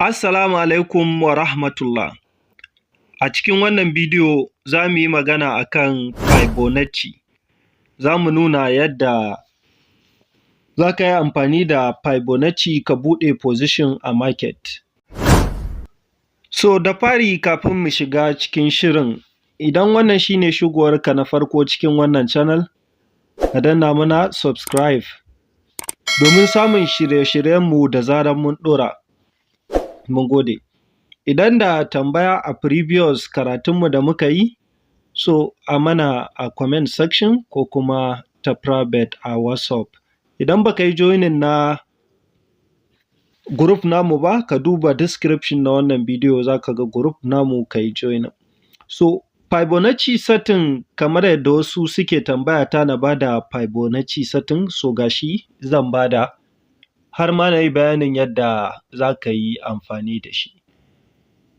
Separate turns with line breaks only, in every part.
Assalamu alaikum wa rahmatullah. A cikin wannan bidiyo za mu yi magana a kan Fibonacci. Za mu nuna yadda za ka yi amfani da Fibonacci ka buɗe position a market. So da fari, kafin mu shiga cikin shirin, idan wannan shi ne shigowarka na farko cikin wannan channel, ka danna mana subscribe domin samun shirye-shiryenmu da zarar mun ɗora. Mun gode. Idan da tambaya a previous karatunmu da muka yi, so a mana a comment section ko kuma ta private a WhatsApp. Idan baka yi joining na group namu ba, ka duba description na wannan bidiyo, za ka ga group namu, ka yi joining. So Fibonacci setting, kamar yadda wasu suke tambaya ta na bada Fibonacci setting, so ga shi zan bada, har ma na yi bayanin yadda za ka yi amfani da shi.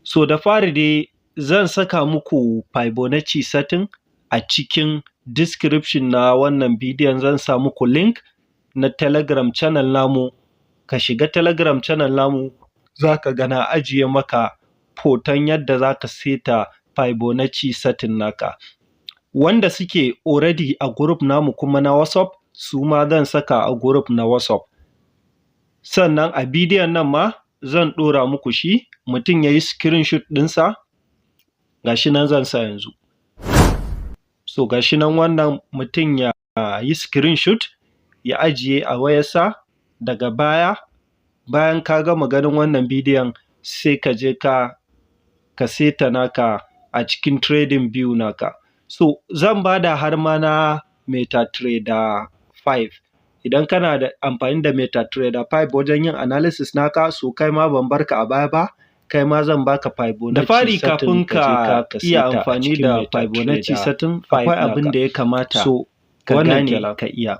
So da fari dai zan saka muku Fibonacci setting a cikin description na wannan bidiyon. Zan sa muku link na Telegram channel namu. Ka shiga Telegram channel namu, za ka ga na ajiye maka hoton yadda za ka seta Fibonacci setting naka. Wanda suke already a group namu kuma na WhatsApp, su ma zan saka a group na WhatsApp. Sannan a bidiyon nan ma zan ɗora muku shi, mutum ya yi screenshot ɗinsa, ga shi nan zan sa yanzu. So ga shi nan, wannan mutum ya yi screenshot ya ajiye a wayarsa. Daga baya, bayan ka gama ganin wannan bidiyon, sai ka je ka seta naka a cikin Trading View naka. So zan bada har ma na MetaTrader 5. Idan kana da amfani da MetaTrader 5 wajen yin analysis naka, so kai ma ban barka a baya ba, kai ma zan baka Fibonacci. Da fari, kafin ka iya amfani da Fibonacci setting, akwai abin da ya kamata so ka gane, ka iya.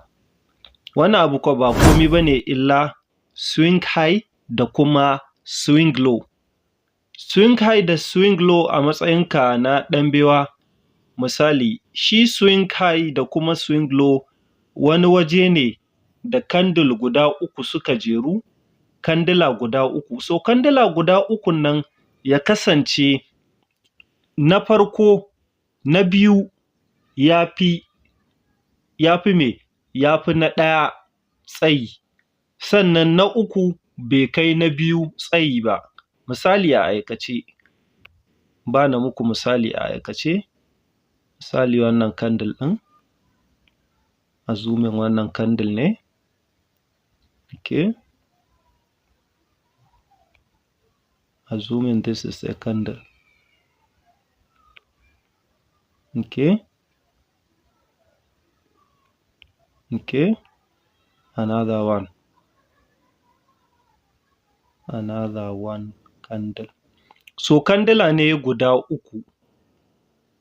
Wannan abu ko ba komi ba ne illa swing high da kuma swing low. Swing high da swing low, a matsayinka na ɗan baiwa, misali, shi swing high da kuma swing low wani waje ne da candle guda uku suka jeru, kandila guda uku. So kandila guda ukun nan ya kasance na farko, na biyu ya fi me? Ya fi na ɗaya tsayi, sannan na uku bai kai na biyu tsayi ba. Misali a aikace, ba na muku misali a aikace, misali wannan candle ɗin, assuming wannan candle ne, okay, assuming this is a candle, okay, another one, another one candle. So kandila ne guda uku.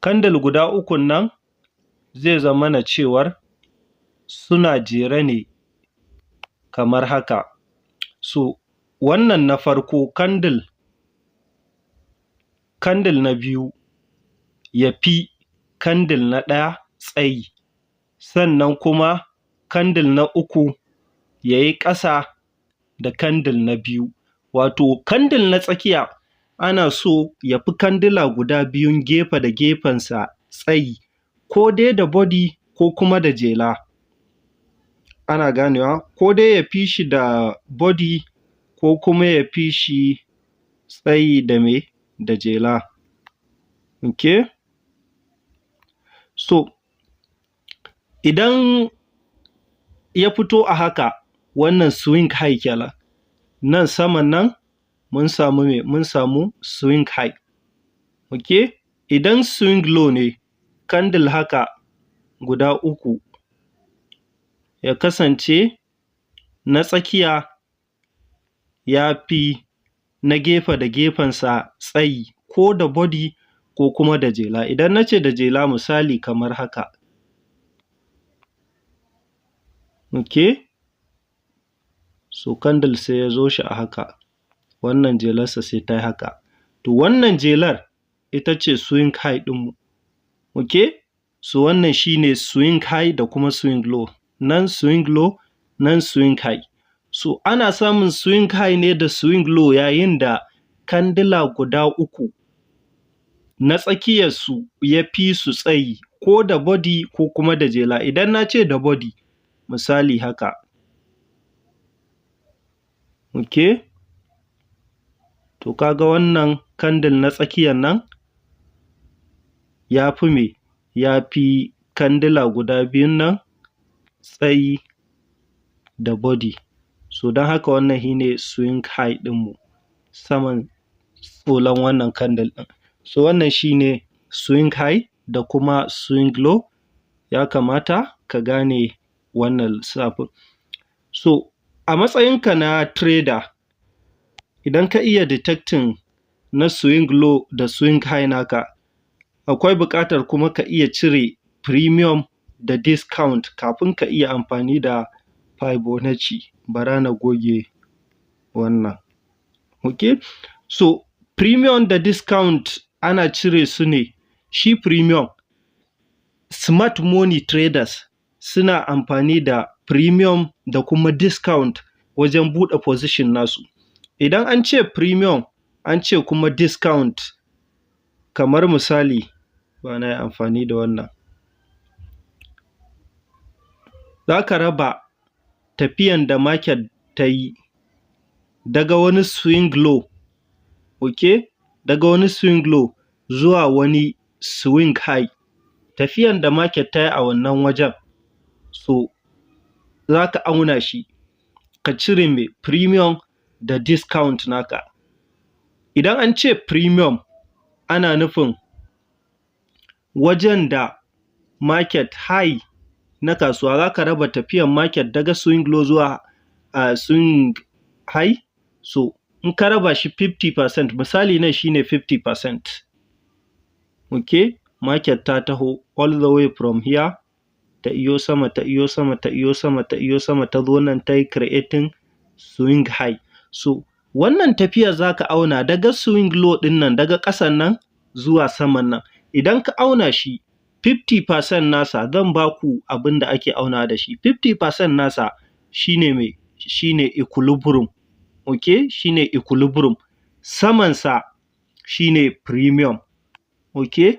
Candle guda ukun nan zai zamana cewar suna jere ne kamar haka. So wannan na farko candle, candle na biyu ya fi candle na ɗaya tsayi, sannan kuma candle na uku ya yi ƙasa da candle na biyu. Wato candle na tsakiya ana so ya fi kandila guda biyun gefe da gefensa tsayi, ko dai da body ko kuma da jela. Ana ganewa? Ko dai ya fi shi da body ko kuma ya fi shi tsayi da me? Da jela. Okay? So idan ya fito a haka, wannan swing high kenan. Nan saman nan mun samu me? Mun samu swing high. Okay? Idan swing low ne, candle haka guda uku, ya kasance na tsakiya ya fi na gefe da gefensa tsayi, ko da body ko kuma da jela. Idan na ce da jela, misali kamar haka. Okay? So candle sai ya zo shi a haka, wannan jelarsa sai ta yi haka. To wannan jelar ita ce swing high ɗinmu. Okay? So wannan shi ne swing high da kuma swing low. Nan swing low, nan swing high. So ana samun swing high ne da swing low yayin da Kandila guda uku na tsakiyarsu ya fi su tsayi, ko da body ko kuma da jela. Idan na ce da body, misali haka. Ok, to ka ga wannan candle na tsakiyar nan ya fi me? Ya fi kandila guda biyun nan tsayi da body. So don haka wannan shine swing high ɗinmu, saman tsolan wannan candle ɗin. So wannan shine swing high da kuma swing low. Ya kamata ka gane wannan lissafin. So a matsayinka na trader, idan ka iya detecting na swing low da swing high naka, akwai buƙatar kuma ka iya cire premium da discount kafin ka iya amfani da Fibonacci. Bara na goge wannan. Ok, so premium da discount ana cire su ne. Shi premium, smart money traders suna amfani da premium da kuma discount wajen buɗe position nasu. Idan an ce premium, an ce kuma discount, kamar misali, ba na yi amfani da wannan. Za ka raba tafiyan da market ta yi daga wani swing low, ok, daga wani swing low zuwa wani swing high. Tafiyan da market ta yi a wannan wajen, so za ka auna shi, ka cire mai premium da discount naka. Idan an ce premium, ana nufin wajen da market high na kasuwa, za ka raba tafiyan market daga swing low zuwa swing high. So in ka raba shi 50%, misali nan shine 50%. Ok, market ta taho all the way from here, ta iyo sama, ta iyo sama, ta iyo sama, ta iyo sama, ta zo nan ta yi creating swing high. So wannan tafiyar za ka auna daga swing low ɗin nan, daga ƙasan nan zuwa saman nan. Idan ka auna shi 50% nasa, zan ba ku abin da ake aunawa da shi. 50% nasa shine me? Shine equilibrium. Ok, shine equilibrium. Samansa shine premium. Ok,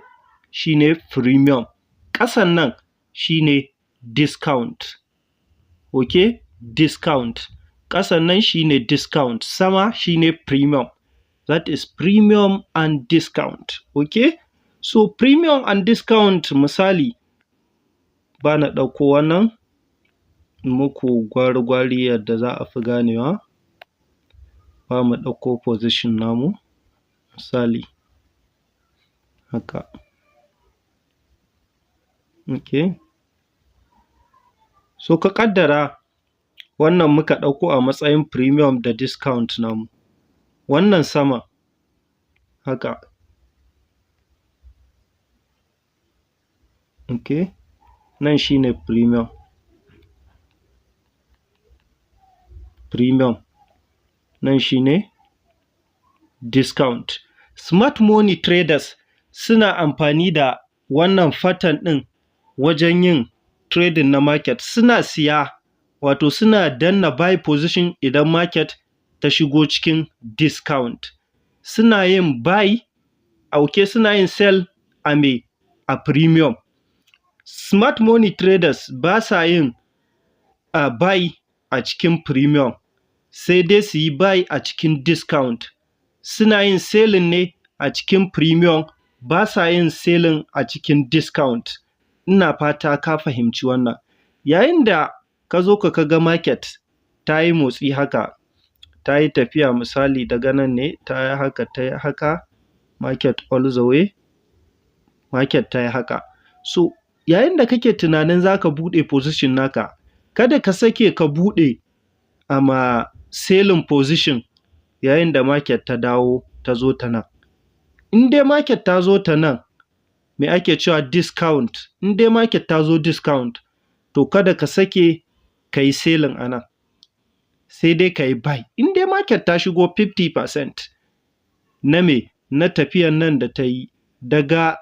shine premium. Ƙasan nan shine discount. Ok, discount. Ƙasan nan shine discount, sama shine premium. That is premium and discount. Ok, so premium and discount, misali, ba na ɗauko wannan muku gwari-gwari yadda za a fi ganewa. Ba mu ɗauko position namu, misali haka. Ok, so ka ƙaddara wannan muka ɗauko a matsayin premium da discount namu. Wannan sama haka. Ok, nan shine premium. Premium. Nan shine discount. Smart money traders suna amfani da wannan pattern ɗin wajen yin trading na market. Suna siya, wato suna danna buy position idan market ta shigo cikin discount. Suna yin buy, ok, suna yin sell a me? A premium. Smart money traders ba sa yin buy a cikin premium, sai dai su yi buy a cikin discount. Suna yin selling ne a cikin premium, ba sa yin selling a cikin discount. Ina fata ka fahimci wannan. Yayin da ka zo ka ga market ta yi motsi haka, ta yi tafiya, misali daga nan ne ta yi haka, ta yi haka, market all the way, market ta yi haka. So yayin da kake tunanin za ka buɗe position naka, kada ka sake ka buɗe ama selling position yayin da market ta dawo ta zo ta nan. In dai market ta zo ta nan, me ake cewa discount, in dai market ta zo discount, to kada ka sake ka yi selling a nan, sai dai ka yi buy. In dai market ta shigo 50% na me? Na tafiyan nan da ta yi daga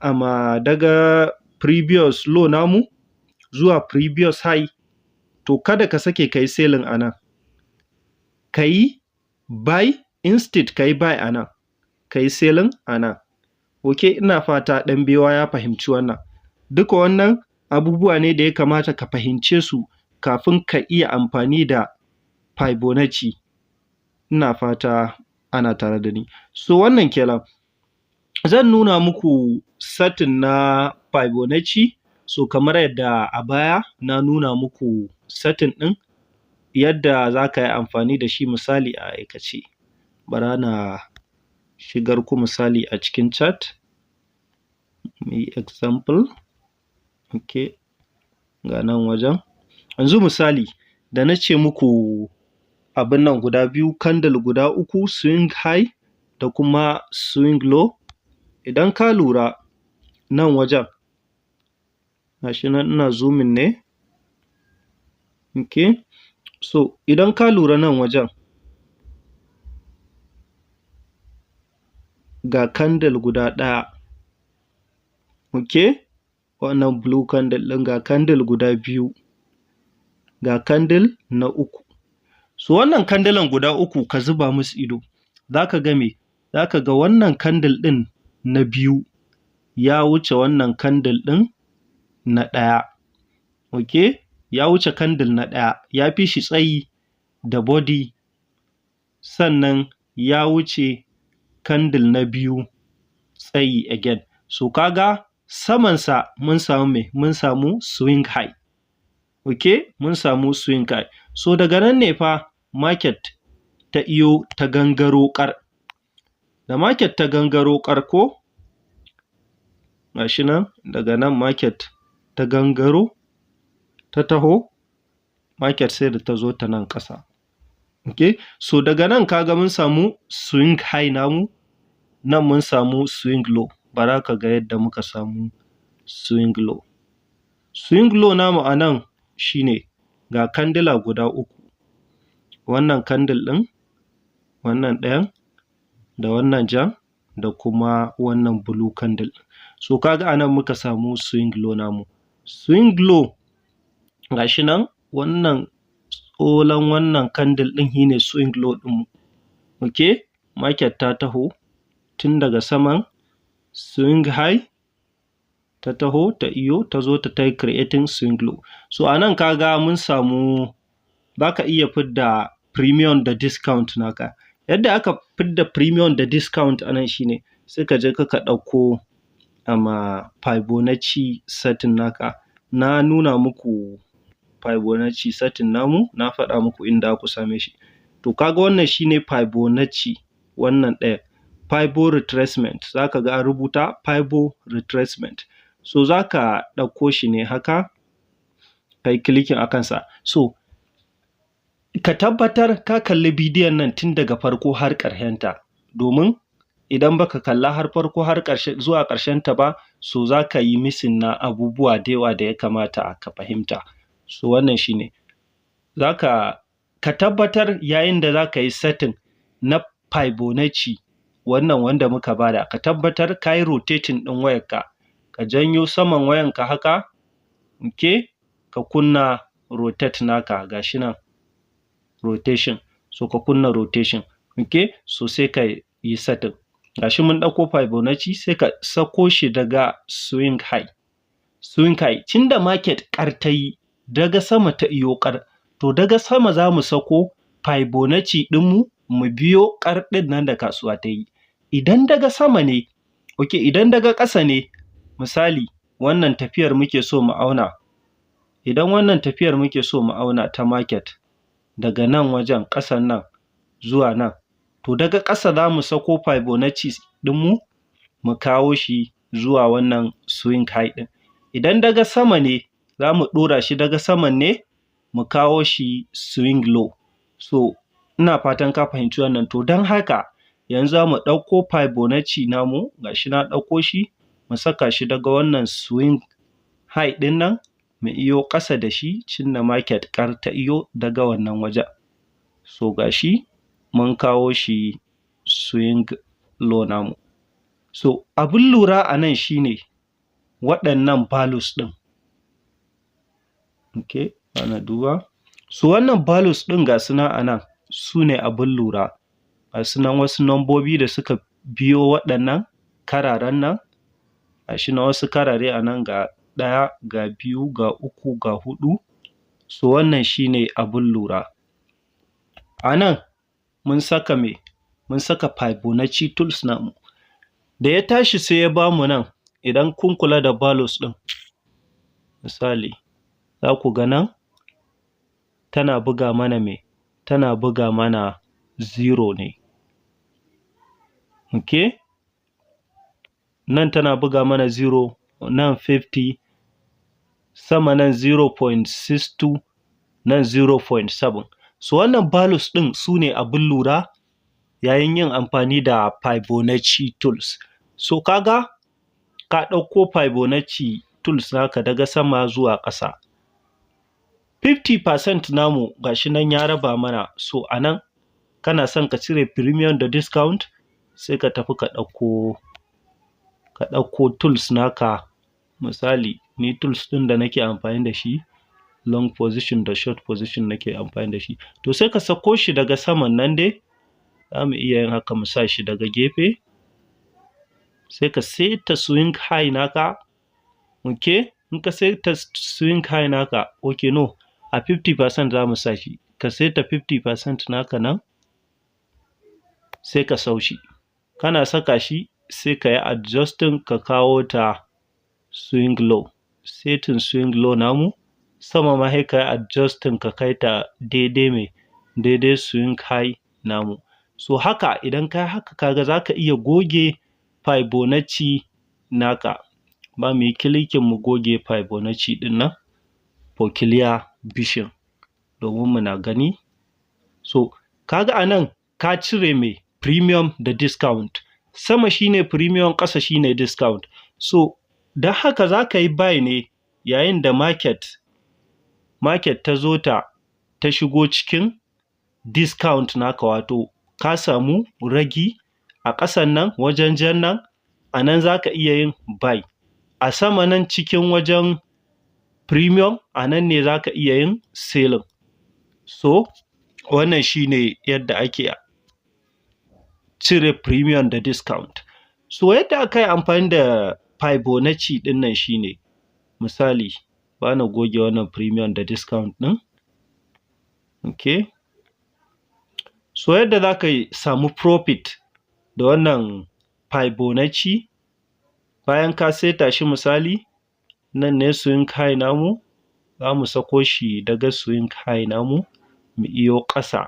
ama daga previous low namu zuwa previous high, to kada ka sake ka yi selling a nan. Ka yi buy Instead ka yi buy a nan, ka yi selling a nan. Ok, ina fata ɗan baiwa ya fahimci wannan. Duka wannan abubuwa ne da ya kamata ka fahimce su kafin ka iya amfani da Fibonacci. Ina fata ana tare da ni. So wannan kenan. Zan nuna muku setting na Fibonacci. So kamar yadda a baya na nuna muku setting ɗin yadda za ka yi amfani da shi, misali a aikace. Bara na shigar ku misali a cikin chart, mu yi example. Ok, ga nan wajen. Yanzu misali da na ce muku abin nan guda biyu, candle guda uku, swing high da kuma swing low. Idan ka lura nan wajen, ga shi nan ina zooming ne. Ok, so idan ka lura nan wajen, ga candle guda ɗaya, ok, wannan blue candle ɗin, ga candle guda biyu, ga candle na uku. So wannan candle guda uku, ka zuba musu ido, za ka ga me? Za ka ga wannan candle ɗin na biyu ya wuce wannan candle ɗin na ɗaya. Ok, ya wuce candle na ɗaya, ya fi shi tsayi da body, sannan ya wuce candle na biyu tsayi again. So ka ga samansa mun samu me? Mun samu swing high. Ok, mun samu swing high. So daga nan ne fa market ta iyo ta gangaro ƙar. Da market ta gangaro ƙar ko, ga shi nan, daga nan market ta gangaro ta taho, market sai da ta zo ta nan ƙasa. Ok, so daga nan ka ga mun samu swing high namu, nan mun samu swing low. Bara ka ga yadda muka samu swing low. Swing low namu a nan shi ne ga candle guda uku, wannan candle ɗin, wannan ɗayan, da wannan jan, da kuma wannan blue candle. So ka ga a nan muka samu swing low namu. Swing low ga shi nan, wannan tsolon wannan candle ɗin shi ne swing low ɗinmu. Ok, market ta taho tun daga saman swing high, ta taho ta iyo ta zo ta yi creating swing low. So a nan ka ga mun samu, za ka iya fidda premium da discount naka. Yadda aka fidda premium da discount a nan shi ne sai ka je ka ɗauko Fibonacci setting naka. Na nuna muku Fibonacci setting namu, na faɗa muku inda za ku same shi. To ka ga wannan shi ne Fibonacci, wannan ɗayan. Fibo retracement, za ka ga an rubuta Fibo retracement. So za ka ɗauko shi ne haka, ka yi clicking a kansa. So ka tabbatar ka kalli bidiyon nan tun daga farko har ƙarshenta, domin idan baka kalla har farko har ƙarshe zuwa ƙarshenta ba, so za ka yi missing na abubuwa da yawa da ya kamata ka fahimta. So wannan shi ne. Za ka tabbatar yayin da za ka yi setting na Fibonacci wannan wanda muka bada, ka tabbatar ka yi rotating ɗin wayarka, ka janyo saman wayanka haka, ok, ka kunna rotate naka, ga shi nan rotation. So ka kunna rotation, ok, so sai ka yi setting. Ga shi mun ɗauko Fibonacci, sai ka sako shi daga swing high. Swing high, tunda market ƙar ta yi, daga sama ta iyo ƙar, to daga sama za mu sako Fibonacci ɗinmu, mu biyo ƙar ɗin nan da kasuwa ta yi. Idan daga sama ne, ok, idan daga ƙasa ne, misali wannan tafiyar muke so mu auna, idan wannan tafiyar muke so mu auna ta market daga nan wajen ƙasan nan zuwa nan, to daga ƙasa za mu sako Fibonacci ɗinmu, mu kawo shi zuwa wannan swing high ɗin. Idan daga sama ne, za mu ɗora shi daga saman ne, mu kawo shi swing low. So ina fatan ka fahimci wannan. To don haka yanzu za mu ɗauko Fibonacci namu, ga shi na ɗauko shi, mu saka shi daga wannan swing high ɗin nan, mu iyo ƙasa da shi tunda market ƙar ta iyo daga wannan wajen. So ga shi mun kawo shi swing low namu. So abin lura a nan shi ne waɗannan values ɗin. Ok, bari na duba. So wannan values ɗin ga su nan a nan, su ne abin lura. Ga Ga su nan wasu nambobi da suka biyo waɗannan kararen nan. Ga shi nan wasu karare a nan, ga ɗaya, ga biyu, ga uku, ga huɗu. So wannan shi ne abun lura. A nan mun saka me? Mun saka Fibonacci tools namu. Da ya tashi sai ya bamu nan. Idan kun kula da values ɗin, misali, za ku ga nan tana buga mana me? Tana buga mana zero ne. Okay, nan tana buga mana zero, nan 50, sama nan 0.62, nan 0.7. So wannan values ɗin su ne abin lura yayin yin amfani da Fibonacci tools. So kaga ka ɗauko Fibonacci tools naka daga sama zuwa ƙasa. 50% namu gashi nan ya raba mana. So a nan kana son ka cire premium da discount, sai ka tafi ka ɗauko tools naka. Misali, ni tools ɗin da nake amfani da shi, long position da short position nake amfani da shi. To sai ka sako shi daga saman nan dai. Za mu iya yin haka, mu sa shi daga gefe. Sai ka saita swing high naka. Okay, in ka saita swing high naka, okay, no, a 50% za mu sa shi. Ka saita 50% naka nan, sai ka sau shi. Kana saka shi, sai ka yi adjusting, ka kawo ta swing low, setting swing low namu. Sama ma sai ka yi adjusting, ka kai ta daidai mai daidai swing high namu. So haka idan ka yi haka, kaga za ka iya goge Fibonacci naka. Ba mu yi clicking mu goge Fibonacci ɗin nan for clear vision, domin muna gani. So kaga a nan ka cire mai premium da discount. Sama shine premium, ƙasa shine discount. So don haka za ka yi buy ne yayin da market ta zo ta shigo cikin discount naka, wato ka samu ragi a ƙasan nan wajen jan nan. A nan za ka iya yin buy. A sama nan cikin wajen premium, a nan ne za ka iya yin selling. So wannan shine yadda ake cire premium da discount. So yadda aka yi amfani da Fibonacci ɗin nan shine, misali, ba na goge wannan premium da discount ɗin. Okay, so yadda za ka samu profit da wannan Fibonacci, bayan ka saita shi, misali, nan ne swing high namu, za mu sako shi daga swing high namu mu iyo ƙasa.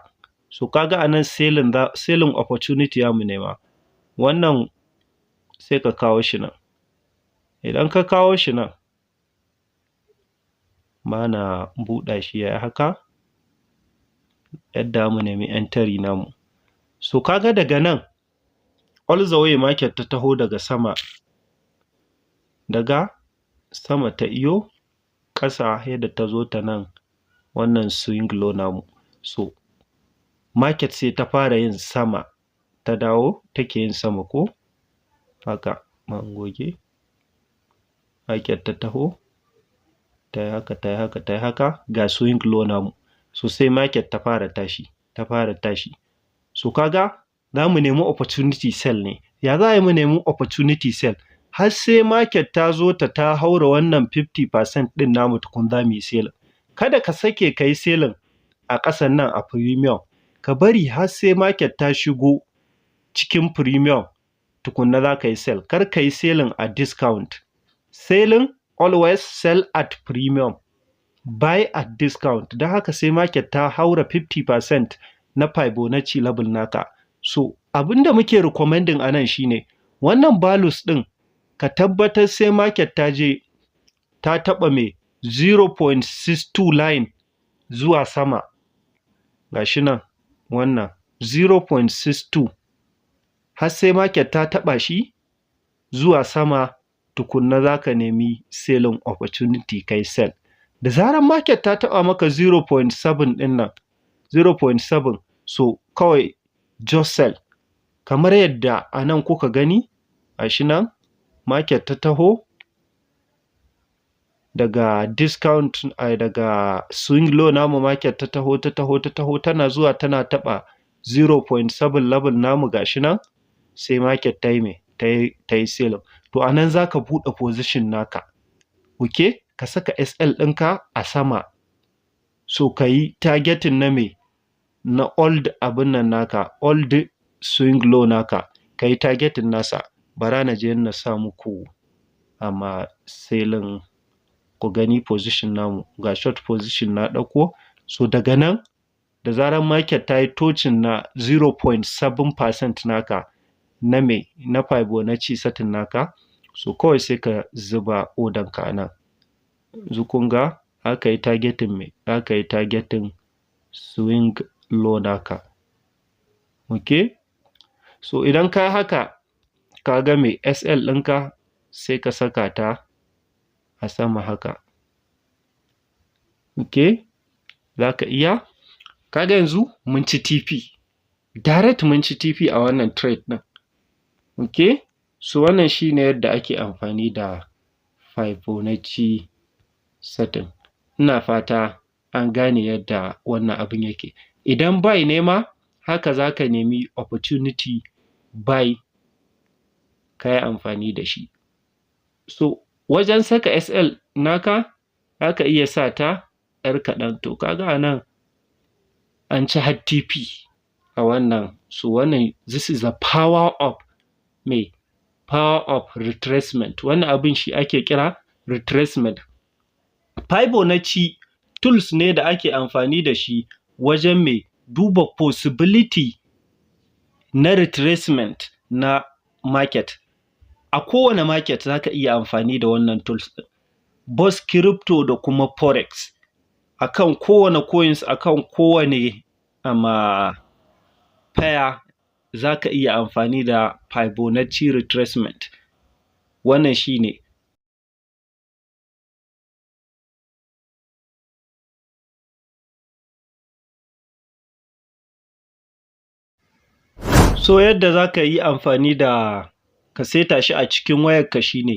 So kaga a nan selling opportunity za mu nema. Wannan sai ka kawo shi nan. Idan ka kawo shi nan, ba na buɗa shi yayi haka, yadda mu nemi entry namu. So kaga daga nan all the way market ta taho daga sama, daga sama ta iyo ƙasa, yadda ta zo ta nan wannan swing low namu. So market sai ta fara yin sama, ta dawo take yin sama ko haka. Ban goge. Market ta taho, ta yi haka, ta yi haka, ta yi haka, ga swing low namu. So sai market ta fara tashi, ta fara tashi. So kaga za mu nemi opportunity sell ne. Ya za a yi mu nemi opportunity sell? Har sai market ta zo ta haura wannan 50% ɗin namu tukun za mu yi selling. Kada ka sake ka yi selling a ƙasan nan a premium. Ka bari har sai market ta shigo cikin premium tukunna za ka yi sell. Kar ka yi selling a discount. Selling, always sell at premium, buy at discount. Don haka sai market ta haura 50% na Fibonacci level naka. So abinda muke recommending a nan shine wannan values ɗin, ka tabbatar sai market ta je ta taɓa mai 0.62 line zuwa sama. Gashi nan wannan 0.62, har sai market ta taɓa shi zuwa sama tukunna za ka nemi selling opportunity, kai sell. Da zarar market ta taɓa maka 0.7 ɗin nan, 0.7, so kawai just sell. Kamar yadda a nan kuka gani, gashi nan market ta taho daga discount, daga swing low namu, market ta taho, ta taho, ta taho, tana zuwa tana taɓa 0.7 level namu, gashi nan, sai market ta yi me? Ta yi selling. To a nan za ka buɗe position naka. Ok, ka saka SL ɗinka a sama. So ka yi targeting na me? Na old abin nan naka, old swing low naka, ka yi targeting nasa. Bara na je na sa muku amma selling ku gani position namu. Ga short position na ɗauko. So daga nan, da zarar market ta yi touching na 0.7% naka na me? Na Fibonacci setting naka, so kawai sai ka zuba order ka a nan. Yanzu kun ga za ka yi targeting me? Za ka yi targeting swing low naka. Ok, so idan ka yi haka, ka ga me? SL ɗinka sai ka saka ta a sama haka. Ok, za ka iya, ka ga yanzu mun ci TP direct, mun ci TP a wannan trade ɗin. Ok, so wannan shi ne yadda ake amfani da Fibonacci setting. Ina fata an gane yadda wannan abin yake. Idan buy ne ma haka, za ka nemi opportunity buy, ka yi amfani da shi. So wajen saka SL naka, za ka iya sa ta ‘yar kaɗan. To ka ga a nan an ci har TP a wannan. So wannan, this is the power of me? Power of retracement. Wannan abin shi ake kira retracement. Fibonacci tools ne da ake amfani da shi wajen me? Duba possibility na retracement na market. A kowane market za ka iya amfani da wannan tools ɗin, both crypto da kuma forex, akan kowane coins, akan kowane pair za ka iya amfani da Fibonacci retracement. Wannan shi ne. So yadda za ka yi amfani da ka saita shi a cikin wayarka shi ne,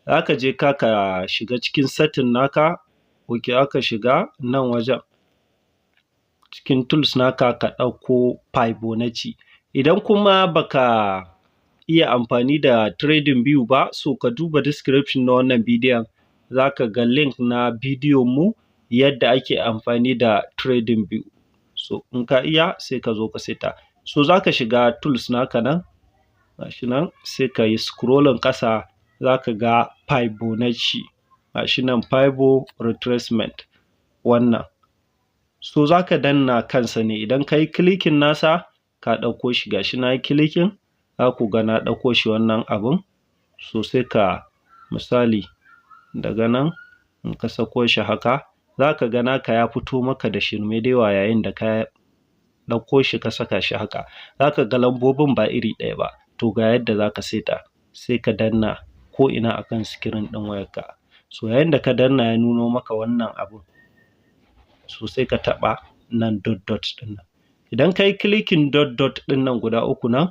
za ka je ka shiga cikin setting naka. Ok, za ka shiga nan wajen cikin tools naka, ka ɗauko Fibonacci. Idan kuma baka iya amfani da Trading View ba, so ka duba description na wannan bidiyon, za ka ga link na bidiyon mu yadda ake amfani da Trading View. So in ka iya, sai ka zo ka saita. So za ka shiga tools naka nan, gashi nan, sai ka yi scrolling ƙasa, za ka ga Fibonacci, gashi nan, Fibo retracement wannan. So za ka danna kansa ne. Idan ka yi clicking nasa, ka ɗauko shi. Gashi na yi clicking, za ku ga na ɗauko shi, wannan abun. So sai ka, misali, daga nan in ka sako shi haka, za ka ga naka ya fito maka da shirme da yawa. Yayin da ka ɗauko shi ka saka shi haka, za ka ga lambobin ba iri ɗaya ba. To ga yadda za ka saita: sai ka danna ko ina akan screen ɗin wayarka. So yayin da ka danna, ya nuno maka wannan abun, so sai ka taɓa nan dot dot ɗin nan. Idan ka yi clicking dot dot ɗin nan guda uku nan,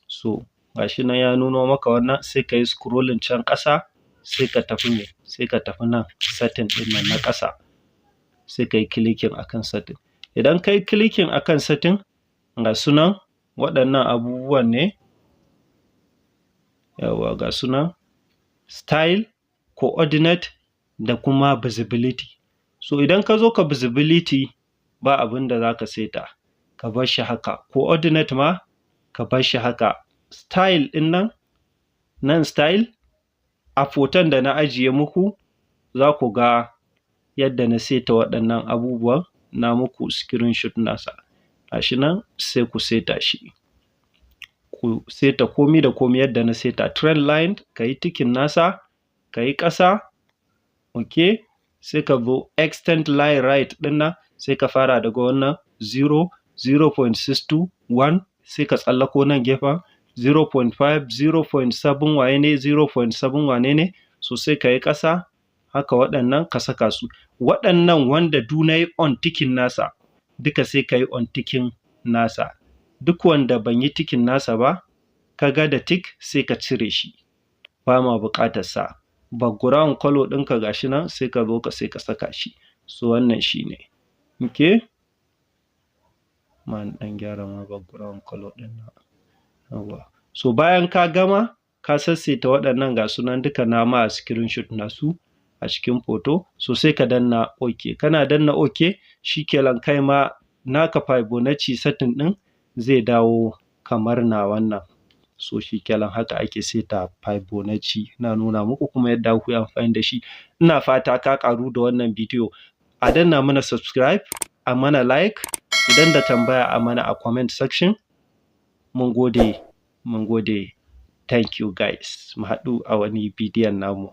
so gashi nan ya nuno maka wannan. Sai ka yi scrolling can ƙasa, sai ka tafi me? Sai ka tafi nan setting ɗin nan na ƙasa, sai ka yi clicking akan setting. Idan ka yi clicking akan setting, ga su nan, waɗannan abubuwan ne. Yawwa, ga su nan: style, coordinate da kuma visibility. So idan ka zo ka visibility, ba abin da za ka saita, ka bar shi haka. Coordinate ma ka bar shi haka. Style ɗin nan, nan style, a foton da na ajiye muku za ku ga yadda na saita waɗannan abubuwan, na muku screenshot nasa. Gashi nan, sai ku saita shi, ku saita komi da komi yadda na saita. Trend line, ka yi ticking nasa, ka yi ƙasa. Ok, sai ka zo extend line right ɗin nan, sai ka fara daga wannan 0, 0.62, 1, sai ka tsallako nan gefen 0.5, 0.7 wane ne, 0.7 wane ne. So sai ka yi ƙasa haka, waɗannan ka saka su. Waɗannan wanda du na yi unticking nasa duka, sai ka yi unticking nasa. Duk wanda ban yi ticking nasa ba, ka ga da tick, sai ka cire shi, ba ma buƙatar sa. Background color ɗinka, gashi nan, sai ka zo ka sai ka saka shi. So wannan shi ne. Ok, Ma in ɗan gyara ma background colour ɗin nan. Yawwa. So bayan ka gama ka sassaita waɗannan, ga su nan duka na ma screenshot nasu a cikin photo. So sai ka danna OK. Kana danna OK, shikenan, kai ma naka Fibonacci setting ɗin zai dawo kamar nawan nan. So shikenan, haka ake saita Fibonacci. Na nuna muku kuma yadda ku yi amfani da shi. Ina fata ka ƙaru da wannan bidiyo. A danna mana subscribe, a mana like, idan da tambaya a mana a comment section. Mun gode, mun gode. Thank you, guys. Mu haɗu a wani bidiyon namu.